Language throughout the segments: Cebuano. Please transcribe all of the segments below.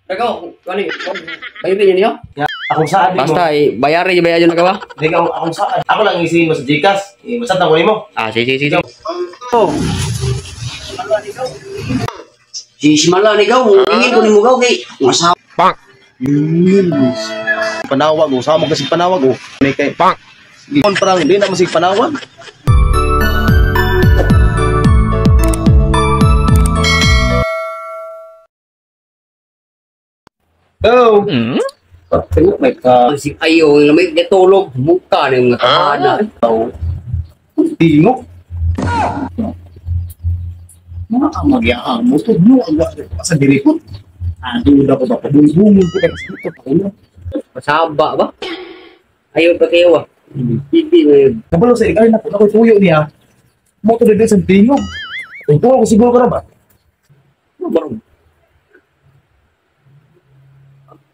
Ikaw, kani, bayarin niyo? Akong saan mo. Basta bayarin niyo bayad na ka ba? Hindi ka akong saan. Ako lang isin mo sa GCash. Basta ko nimo. Ah, sige sige sige. Oh. Si Simala ni gaw, ingin ko nimo gaw kay masawa. Pak. Panawag o, sama kasi panawag o. May kay pak. Kon parang hindi na masig panawag. Hello. Tengok may ka si ayo may gatulog buka ni mga tahana. Tingok. Mga amagya mo to mo ang sa diri ko. Duda ko ba pabulbungol ko kay sa pakulo. Pasaba ba? Ayo pa kayo ah. Hindi mo. Kabalo sa ikay na ko tuyo niya. Mo to diri sa tingog. Tungtong ko siguro ka na ba? Barong.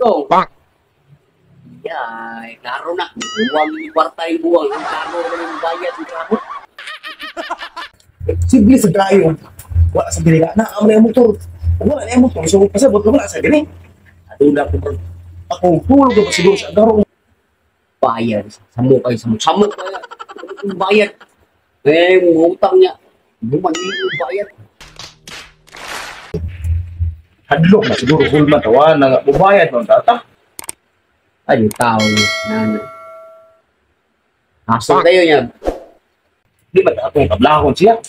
Ito. Pak. Yay, klaro na. Buwang ni kwarta yung buwang. Ang klaro na yung bayad ng klaro. Simple sa kayo. Wala sa diri na amo na yung motor. Wala na yung motor. So pasabot wala sa diri. Aduna ko ako tulog ko siguro sa garo. Bayad. Samo kayo, samo. Samo kayo. Bayad. Eh, utang niya. Buman yung bayad. Hadlok na siguro hulman tawa na bubayad man tata. Ay, tao na. Aso kayo niya. Di ba akong kablahon siya?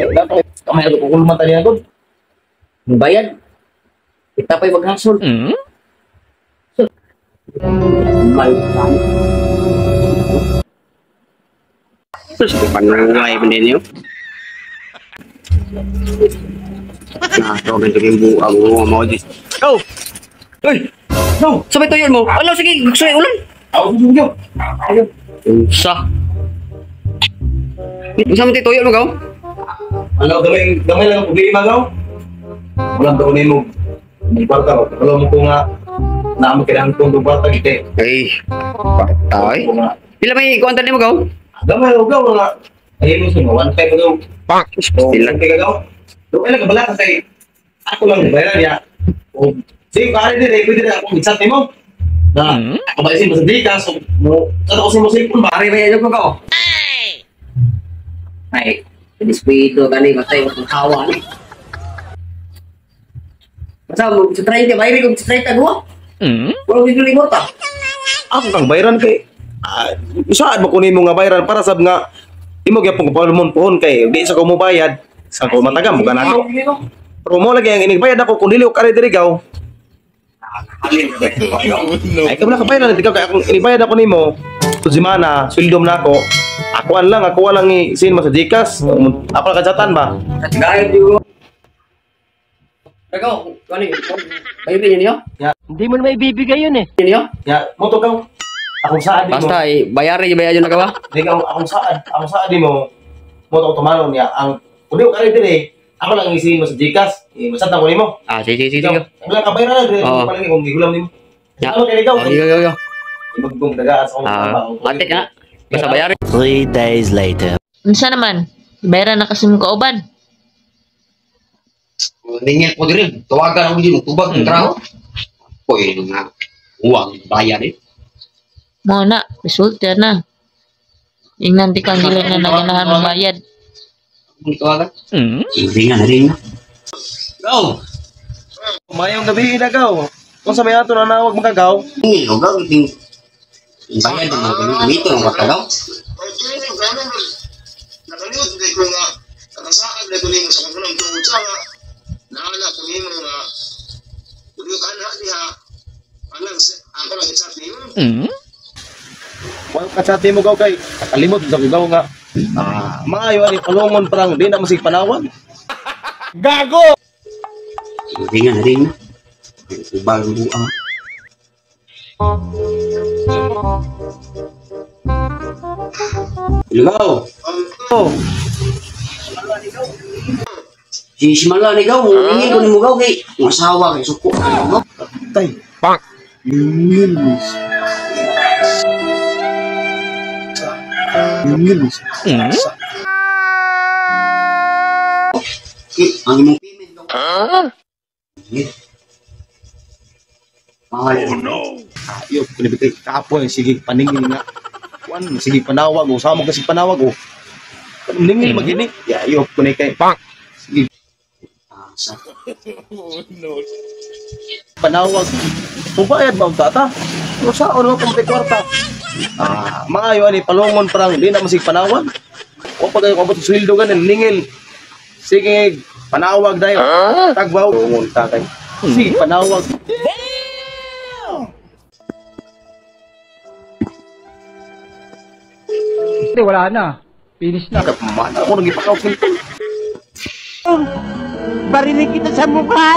Eh, dapat kamay ako hulman ta niya gud. Bayad. Kita pa'y maghasol. Mal. Terus panuway pa ninyo. Nah, to ganito yung buang mo mo di. Go. Uy. No, sabay tuyon mo. Alaw sige, gusto ulan. Aw, yo. Ayo. Unsa? Unsa man tuyo mo gaw? Alaw gamay gamay lang ang problema gaw. Walang daw nimo. May kwarta ko. Wala mo ko nga na mo kailangan kong kwarta gite. Ay, patay. Pila may kuan mo gaw? Gamay og gaw nga. Ay mo sa 1.5 gaw. Pak. Still lang kay gaw. Doon lang kabala kasi ako lang bayaran niya. O sige, pare dire, pwede na akong i-chat nimo. Na, ako ba isin mo sa GCash so mo chat ako sa mo cellphone ba? Pare may ko gaw. Ay, dispuito kani matay ko hawa ni. Basta mo sa try ka bayri kung sa try ka duwa. Wala gid limot ta. Ako kang bayran kay saan mo kunin mo nga bayran para sab nga imo gyapon ko palmon pohon kay di sa ko mo bayad sa ko matagam mo kanako. Pero mo lagi ang inigbayad ako kung dili ko kare diri gaw. Ay kabla ka bayran diri kay akong inibayad ako nimo. Semana sweldo na ako. Ako lang i-send mo sa GCash. Ako lang kachatan ba? Gayud yo. Ikaw, kani, bayarin niyo? Ya. Hindi mo na maibibigay yun eh. Niyo? Ya, mo to gaw. Akong saan mo. Basta bayarin niyo bayad na ka ba? Hindi ka akong saan mo. Mo to tumanon niya ang kung di ko kare diri, ako lang isin mo sa GCash. Basta ko nimo. Ah, sige sige sige. Wala ka bayaran diri, paling kung gigulam nimo. Ya. Ano kay gaw? Yo yo yo. Imagong dagaan sa akong trabaho. Matik na. Basta bayarin. 3 days later. Unsa naman? Bayaran na kasi mong kauban. Ningil ko diri, tawagan ako diri, tubag ng traho. Poy nga uwang bayad eh. Mo na, resulta na. Ingnan di kang dili na naganahan ng bayad. Tawagan. Ringan rin. Go. Mayong gabi na gaw. Kung sa may ato na nawag magagaw. Ngil gaw ting bayad man ko dito ang katagaw. Nakalimot ko nga nakasakad na ko nimo sa kanang tungod sa nga naala ko nimo nga ulo ka na diha alang ako lang i-chat nimo. Wala ka chat nimo gaw kay nakalimot sa gaw nga maayo ani palungon parang di na masig panawag. Gago. Ringan rin. Ubang buang. Hello. Oh. Si Simala ni gaw, ingin ko nimo gaw kay masawa kay suko. Tay. Pak. Ang imong payment gaw. Mahal. Oh no. Ayo ko ni kay kapoy sige paningil nga. Kuan sige panawag o sama kasi panawag o. Ningil magini. Ya ayo ko ni kay sige Asa. panawag. Mubayad ba ang tata? O saan naman kung may kwarta? Ah, maayo ani palungon parang di na masig panawag. O pag ayo abot sa sweldo ganin ningil. Sige, panawag dayo. Tagbaw lungon ta kay. Sige, panawag. Hindi, wala na. Finish na. Kapamana ako nang ipakaw cellphone. Barinig kita sa mukha!